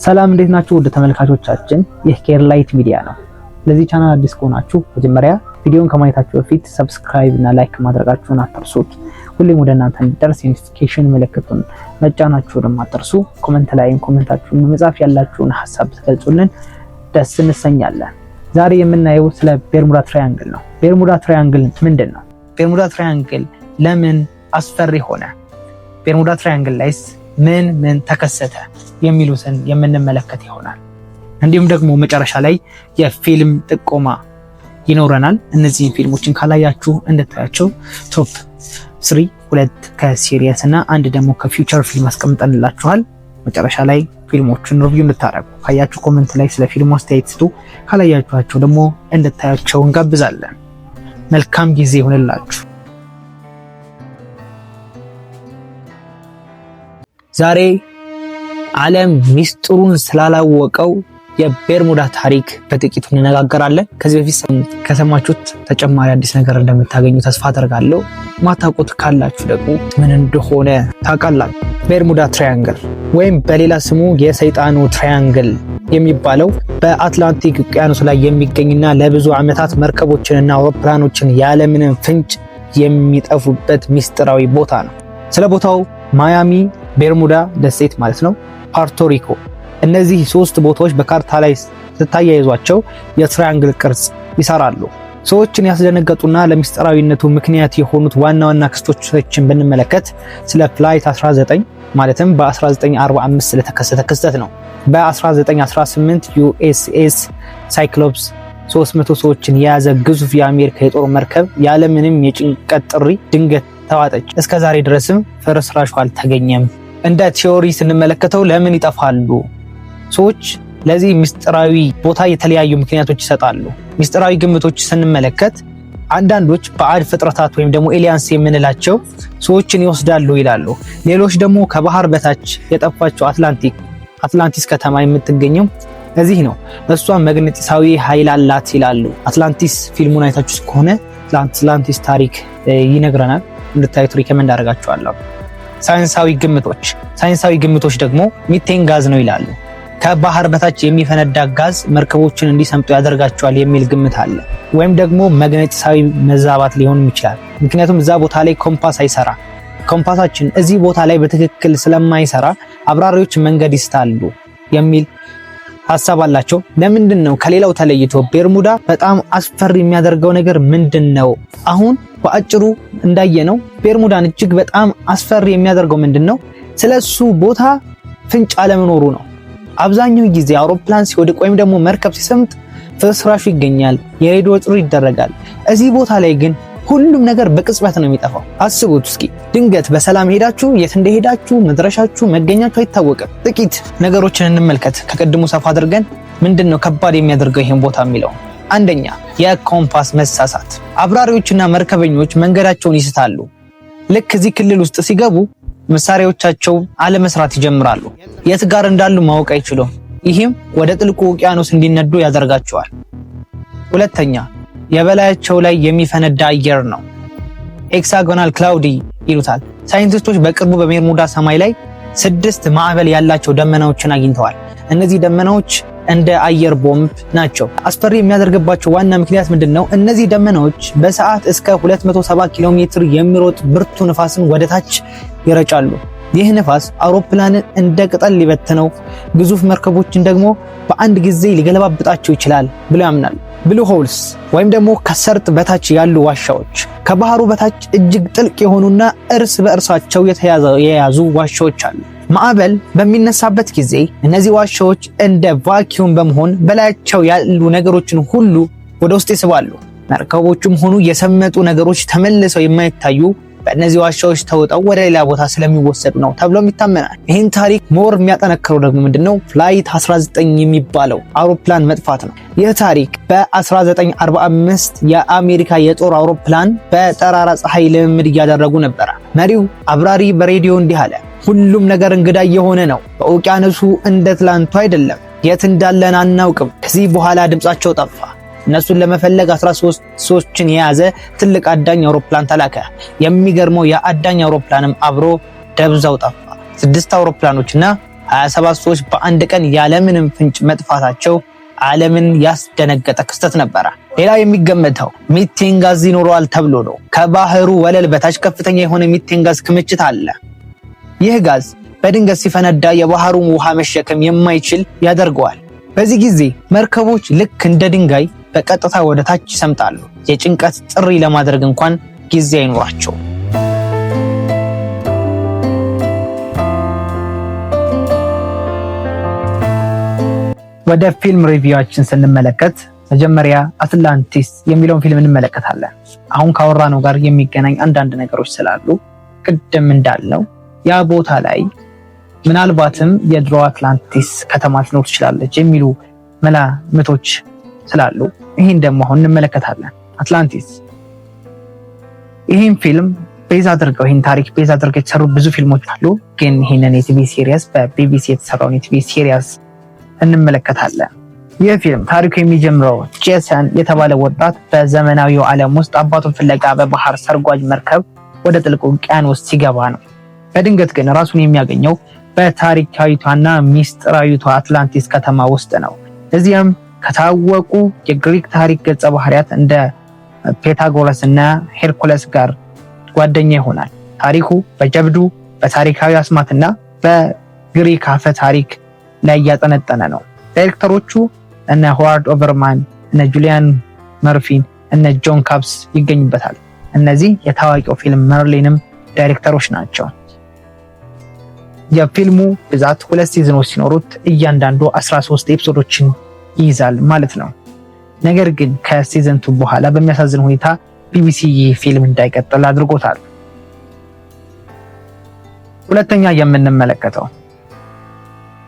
ሰላም፣ እንዴት ናችሁ? ውድ ተመልካቾቻችን፣ ይህ ኬርላይት ሚዲያ ነው። ለዚህ ቻናል አዲስ ከሆናችሁ መጀመሪያ ቪዲዮን ከማየታችሁ በፊት subscribe እና like ማድረጋችሁን አትርሱት። ሁሌም ወደ እናንተ እንዲደርስ የ notification ምልክቱን መጫናችሁንም አትርሱ። Comment ላይም comment ኣችሁን በመጻፍ ያላችሁን ሀሳብ ብትገልጹልን ደስ እንሰኛለን። ዛሬ የምናየው ስለ Bermuda Triangle ነው። Bermuda Triangle ምንድን ነው? Bermuda Triangle ለምን አስፈሪ ሆነ? Bermuda Triangle ላይስ ምን ምን ተከሰተ? የሚሉትን የምንመለከት ይሆናል። እንዲሁም ደግሞ መጨረሻ ላይ የፊልም ጥቆማ ይኖረናል። እነዚህን ፊልሞችን ካላያችሁ እንድታያቸው top three፣ ሁለት ከ series እና አንድ ደግሞ ከ feature ፊልም አስቀምጠንላችኋል። መጨረሻ ላይ ፊልሞቹን review እንድታደርጉ፣ ካያችሁ comment ላይ ስለ ፊልሙ አስተያየት ስጡ። ካላያችኋቸው ደግሞ እንድታያቸው እንጋብዛለን። መልካም ጊዜ ይሁንላችሁ። ዛሬ ዓለም ሚስጥሩን ስላላወቀው የቤርሙዳ ታሪክ በጥቂቱ እንነጋገራለን። ከዚህ በፊት ከሰማችሁት ተጨማሪ አዲስ ነገር እንደምታገኙ ተስፋ አደርጋለሁ። ማታውቁት ካላችሁ ደግሞ ምን እንደሆነ ታውቃላችሁ። Bermuda Triangle ወይም በሌላ ስሙ የሰይጣኑ triangle የሚባለው በአትላንቲክ ውቅያኖስ ላይ የሚገኝና ለብዙ ዓመታት መርከቦችንና አውሮፕላኖችን ያለምንም ፍንጭ የሚጠፉበት ሚስጥራዊ ቦታ ነው። ስለ ቦታው ማያሚ፣ ቤርሙዳ ደሴት ማለት ነው፣ ፖርቶሪኮ፣ እነዚህ ሶስት ቦታዎች በካርታ ላይ ስታያይዟቸው የ triangle ቅርጽ ይሰራሉ። ሰዎችን ያስደነገጡና ለሚስጥራዊነቱ ምክንያት የሆኑት ዋና ዋና ክስተቶችን ብንመለከት ስለ Flight 19 ማለትም በ1945 ስለተከሰተ ክስተት ነው። በ1918 USS Cyclops 300 ሰዎችን የያዘ ግዙፍ የአሜሪካ የጦር መርከብ ያለምንም የጭንቀት ጥሪ ድንገት ተዋጠች። እስከ ዛሬ ድረስም ፍርስራሹ አልተገኘም። እንደ theory ስንመለከተው ለምን ይጠፋሉ? ሰዎች ለዚህ ምስጢራዊ ቦታ የተለያዩ ምክንያቶች ይሰጣሉ። ምስጢራዊ ግምቶች ስንመለከት አንዳንዶች ባዕድ ፍጥረታት ወይም ደግሞ aliens የምንላቸው ሰዎችን ይወስዳሉ ይላሉ። ሌሎች ደግሞ ከባህር በታች የጠፋችው አትላንቲስ ከተማ የምትገኘው እዚህ ነው፣ እሷ መግነጢሳዊ ኃይል አላት ይላሉ። አትላንቲስ ፊልሙን አይታችሁ ከሆነ አትላንቲስ ታሪክ ይነግረናል። እንድታዩት recommend አደርጋችኋለሁ። ሳይንሳዊ ግምቶች ደግሞ methane gas ነው ይላሉ። ከባህር በታች የሚፈነዳ ጋዝ መርከቦችን እንዲሰምጡ ያደርጋቸዋል የሚል ግምት አለ። ወይም ደግሞ መግነጢሳዊ መዛባት ሊሆንም ይችላል። ምክንያቱም እዛ ቦታ ላይ ኮምፓስ አይሰራ። ኮምፓሳችን እዚህ ቦታ ላይ በትክክል ስለማይሰራ አብራሪዎች መንገድ ይስታሉ የሚል ሀሳብ አላቸው። ለምንድን ነው ከሌላው ተለይቶ ቤርሙዳ በጣም አስፈሪ የሚያደርገው ነገር ምንድን ነው? አሁን በአጭሩ እንዳየነው ቤርሙዳን እጅግ በጣም አስፈሪ የሚያደርገው ምንድን ነው? ስለሱ ቦታ ፍንጭ አለመኖሩ ነው። አብዛኛው ጊዜ አውሮፕላን ሲወድቅ ወይም ደግሞ መርከብ ሲሰምጥ ፍርስራሹ ይገኛል፣ የሬዲዮ ጥሪ ይደረጋል። እዚህ ቦታ ላይ ግን ሁሉም ነገር በቅጽበት ነው የሚጠፋው። አስቡት እስኪ፣ ድንገት በሰላም ሄዳችሁ የት እንደሄዳችሁ መድረሻችሁ መገኛችሁ አይታወቅም። ጥቂት ነገሮችን እንመልከት ከቅድሙ ሰፋ አድርገን፣ ምንድን ነው ከባድ የሚያደርገው ይሄን ቦታ የሚለው። አንደኛ፣ የኮምፓስ መሳሳት። አብራሪዎችና መርከበኞች መንገዳቸውን ይስታሉ። ልክ እዚህ ክልል ውስጥ ሲገቡ መሳሪያዎቻቸው አለመስራት ይጀምራሉ። የት ጋር እንዳሉ ማወቅ አይችሉም። ይህም ወደ ጥልቁ ውቅያኖስ እንዲነዱ ያደርጋቸዋል። ሁለተኛ፣ የበላያቸው ላይ የሚፈነዳ አየር ነው። Hexagonal cloud ይሉታል። ሳይንቲስቶች በቅርቡ በቤርሙዳ ሰማይ ላይ ስድስት ማዕበል ያላቸው ደመናዎችን አግኝተዋል። እነዚህ ደመናዎች እንደ አየር ቦምብ ናቸው። አስፈሪ የሚያደርግባቸው ዋና ምክንያት ምንድን ነው? እነዚህ ደመናዎች በሰዓት እስከ 270 ኪሎ ሜትር የሚሮጥ ብርቱ ንፋስን ወደ ታች ይረጫሉ። ይህ ንፋስ አውሮፕላንን እንደ ቅጠል ሊበትነው፣ ግዙፍ መርከቦችን ደግሞ በአንድ ጊዜ ሊገለባብጣቸው ይችላል ብለው ያምናሉ። Blue holes ወይም ደግሞ ከሰርጥ በታች ያሉ ዋሻዎች፣ ከባህሩ በታች እጅግ ጥልቅ የሆኑና እርስ በእርሳቸው የተያያዙ ዋሻዎች አሉ። ማዕበል በሚነሳበት ጊዜ እነዚህ ዋሻዎች እንደ vacuum በመሆን በላያቸው ያሉ ነገሮችን ሁሉ ወደ ውስጥ ይስባሉ። መርከቦቹም ሆኑ የሰመጡ ነገሮች ተመልሰው የማይታዩ በእነዚህ ዋሻዎች ተውጠው ወደ ሌላ ቦታ ስለሚወሰዱ ነው ተብሎም ይታመናል። ይህን ታሪክ more የሚያጠነክረው ደግሞ ምንድነው? Flight 19 የሚባለው አውሮፕላን መጥፋት ነው። ይህ ታሪክ በ1945 የአሜሪካ የጦር አውሮፕላን በጠራራ ፀሐይ ልምምድ እያደረጉ ነበረ። መሪው አብራሪ በሬዲዮ እንዲህ አለ፦ "ሁሉም ነገር እንግዳ እየሆነ ነው። በውቅያኖሱ እንደ ትላንቱ አይደለም። የት እንዳለን አናውቅም።" ከዚህ በኋላ ድምጻቸው ጠፋ። እነሱን ለመፈለግ 13 ሰዎችን የያዘ ትልቅ አዳኝ አውሮፕላን ተላከ። የሚገርመው የአዳኝ አውሮፕላንም አብሮ ደብዛው ጠፋ። ስድስት አውሮፕላኖችና 27 ሰዎች በአንድ ቀን ያለምንም ፍንጭ መጥፋታቸው ዓለምን ያስደነገጠ ክስተት ነበረ። ሌላ የሚገመተው ሚቴን ጋዝ ይኖረዋል ተብሎ ነው። ከባህሩ ወለል በታች ከፍተኛ የሆነ ሚቴን ጋዝ ክምችት አለ። ይህ ጋዝ በድንገት ሲፈነዳ የባህሩን ውሃ መሸከም የማይችል ያደርገዋል። በዚህ ጊዜ መርከቦች ልክ እንደ ድንጋይ በቀጥታ ወደ ታች ይሰምጣሉ። የጭንቀት ጥሪ ለማድረግ እንኳን ጊዜ አይኖራቸውም። ወደ ፊልም review ኣችን ስንመለከት መጀመሪያ አትላንቲስ የሚለውን ፊልም እንመለከታለን። አሁን ካወራነው ጋር የሚገናኝ አንዳንድ ነገሮች ስላሉ ቅድም እንዳልነው ያ ቦታ ላይ ምናልባትም የድሮ አትላንቲስ ከተማ ትኖር ትችላለች የሚሉ መላምቶች ስላሉ ይህን ደግሞ አሁን እንመለከታለን። አትላንቲስ ይህን ፊልም base አድርገው፣ ይህን ታሪክ base አድርገው የተሰሩ ብዙ ፊልሞች አሉ። ግን ይህንን የ TV series፣ በቢቢሲ የተሰራውን የ TV series እንመለከታለን። ይህ ፊልም ታሪኩ የሚጀምረው ጄሰን የተባለ ወጣት በዘመናዊው ዓለም ውስጥ አባቱን ፍለጋ በባህር ሰርጓጅ መርከብ ወደ ጥልቁ ውቅያኖስ ሲገባ ነው። በድንገት ግን ራሱን የሚያገኘው በታሪካዊቷና ሚስጥራዊቷ አትላንቲስ ከተማ ውስጥ ነው። እዚያም ከታወቁ የግሪክ ታሪክ ገጸ ባህሪያት እንደ ፒታጎረስ እና ሄርኩለስ ጋር ጓደኛ ይሆናል። ታሪኩ በጀብዱ፣ በታሪካዊ አስማትና በግሪክ አፈ ታሪክ ላይ እያጠነጠነ ነው። ዳይሬክተሮቹ እነ ሆዋርድ ኦቨርማን፣ እነ ጁሊያን መርፊን፣ እነ ጆን ካፕስ ይገኙበታል። እነዚህ የታዋቂው ፊልም መርሊንም ዳይሬክተሮች ናቸው። የፊልሙ ብዛት ሁለት season ኦች ሲኖሩት እያንዳንዱ 13 episode ኦችን ይይዛል ማለት ነው። ነገር ግን ከ season 2 በኋላ በሚያሳዝን ሁኔታ ቢቢሲ ይህ ፊልም እንዳይቀጥል አድርጎታል። ሁለተኛ የምንመለከተው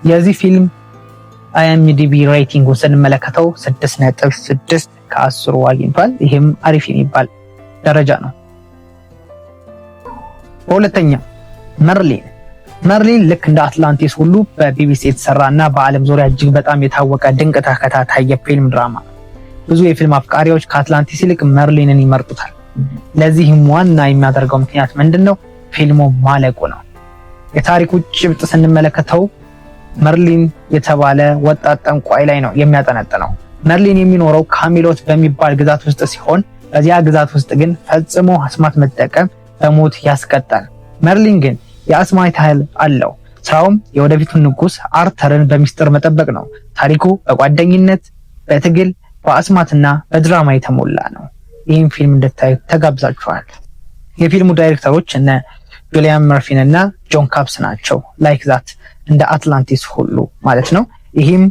የዚህ ፊልም IMDb rating ኡን ስንመለከተው 6.6 ከ10 አግኝቷል። ይህም አሪፍ የሚባል ደረጃ ነው። በሁለተኛ መርሊን። መርሊን ልክ እንደ አትላንቲስ ሁሉ በቢቢሲ የተሰራ እና በዓለም ዙሪያ እጅግ በጣም የታወቀ ድንቅ ተከታታይ የፊልም ድራማ ነው። ብዙ የፊልም አፍቃሪዎች ከአትላንቲስ ይልቅ መርሊንን ይመርጡታል። ለዚህም ዋና የሚያደርገው ምክንያት ምንድን ነው? ፊልሙ ማለቁ ነው። የታሪኩ ጭብጥ ስንመለከተው መርሊን የተባለ ወጣት ጠንቋይ ላይ ነው የሚያጠነጥነው። መርሊን የሚኖረው ካሚሎት በሚባል ግዛት ውስጥ ሲሆን በዚያ ግዛት ውስጥ ግን ፈጽሞ አስማት መጠቀም በሞት ያስቀጣል። መርሊን ግን የአስማት ኃይል አለው። ስራውም የወደፊቱን ንጉስ አርተርን በሚስጥር መጠበቅ ነው። ታሪኩ በጓደኝነት፣ በትግል፣ በአስማትና በድራማ የተሞላ ነው። ይህም ፊልም እንድታዩ ተጋብዛችኋል። የፊልሙ ዳይሬክተሮች እነ ጁሊያን መርፊን እና ጆን ካፕስ ናቸው። Like that እንደ አትላንቲስ ሁሉ ማለት ነው። ይህም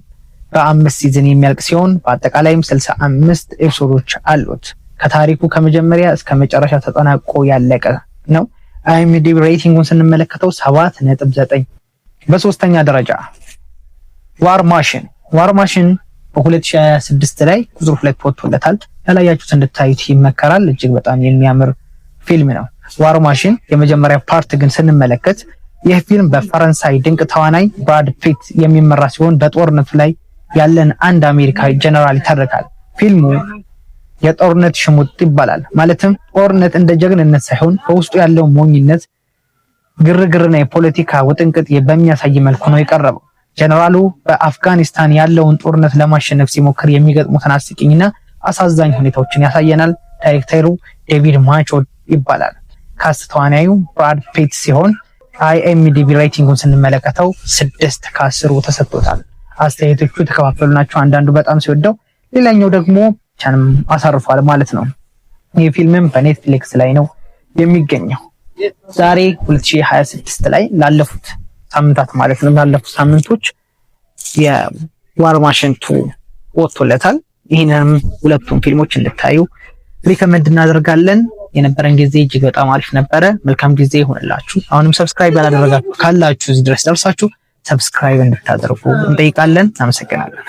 በአምስት season የሚያልቅ ሲሆን በአጠቃላይም 65 episode ኦች አሉት። ከታሪኩ ከመጀመሪያ እስከ መጨረሻ ተጠናቆ ያለቀ ነው። IMDb rating ኡን ስንመለከተው 7.9። በሶስተኛ ደረጃ War Machine። War Machine በ2026 ላይ ቁጥር 2 ወጥቶለታል። ያላያችሁት እንድታዩት ይመከራል። እጅግ በጣም የሚያምር ፊልም ነው። War Machine የመጀመሪያ part ግን ስንመለከት ይህ ፊልም በፈረንሳይ ድንቅ ተዋናይ ብራድ ፒት የሚመራ ሲሆን በጦርነቱ ላይ ያለን አንድ አሜሪካዊ ጀነራል ይተርካል። ፊልሙ የጦርነት ሽሙጥ ይባላል። ማለትም ጦርነት እንደ ጀግንነት ሳይሆን በውስጡ ያለው ሞኝነት፣ ግርግርና የፖለቲካ ውጥንቅጥ በሚያሳይ መልኩ ነው የቀረበው። ጀነራሉ በአፍጋኒስታን ያለውን ጦርነት ለማሸነፍ ሲሞክር የሚገጥሙትን አስቂኝና አሳዛኝ ሁኔታዎችን ያሳየናል። ዳይሬክተሩ ዴቪድ ማቾድ ይባላል። Cast ተዋናዩ ብራድ ፒት ሲሆን IMDb rating ኡን ስንመለከተው 6 ከ10 ተሰጥቶታል። አስተያየቶቹ የተከፋፈሉ ናቸው። አንዳንዱ በጣም ሲወደው፣ ሌላኛው ደግሞ ቻንም አሳርፏል ማለት ነው። ይህ ፊልምም በኔትፍሊክስ ላይ ነው የሚገኘው። ዛሬ 2026 ላይ ላለፉት ሳምንታት ማለት ነው፣ ላለፉት ሳምንቶች የ War Machine 2 ወጥቶለታል። ይህንንም ሁለቱም ፊልሞች እንድታዩ recommend እናደርጋለን። የነበረን ጊዜ እጅግ በጣም አሪፍ ነበረ። መልካም ጊዜ ይሆንላችሁ። አሁንም subscribe ያላደረጋችሁ ካላችሁ እዚህ ድረስ ደርሳችሁ subscribe እንድታደርጉ እንጠይቃለን። አመሰግናለን።